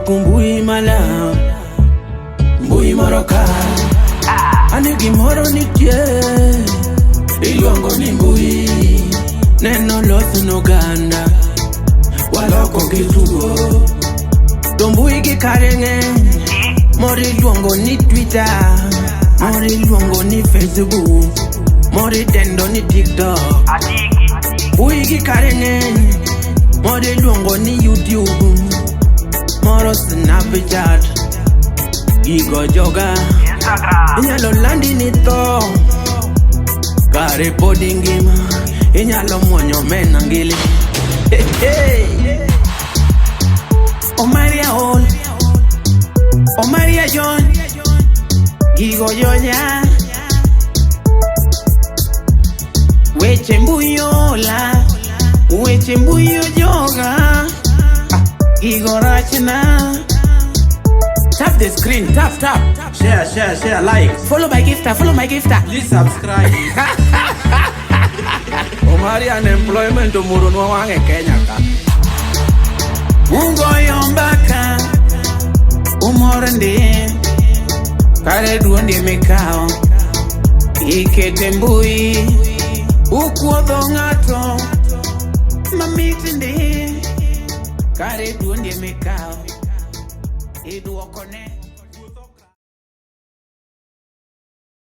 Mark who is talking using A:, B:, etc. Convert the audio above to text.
A: Mbui mala, mbui moro ka. Ane gimoro nitie, iluongo ni mbui. Neno los n'oganda, waloko gi tugo. To mbui gi kare ng'eny, moro iluongo ni Twitter, moro iluongo ni Facebook, moro idendo ni TikTok. Mbui gi kare ng'eny, moro iluongo ni YouTube, moro Snapchat. Gigo joga, inyalo landi ni tho, kare pod ingima, inyalo muonyo mena ngili. Hey, hey. Omaria ol, Omaria John, gigo jonya. Weche mbui ola, weche mbui ojoga, ah, gigo rachna. Tap the screen, tap, tap.
B: Share, share, share, like.
A: Follow my gifter, follow my gifter.
B: Please subscribe.
A: Omari unemployment omuronwa wang' e Kenya ka. Ugoyo mbaka, umor ndi, kare duondi mikawo, ikete mbui, ukuodho ng'ato, mamit ndi, kare duondi mikawo, iduokone.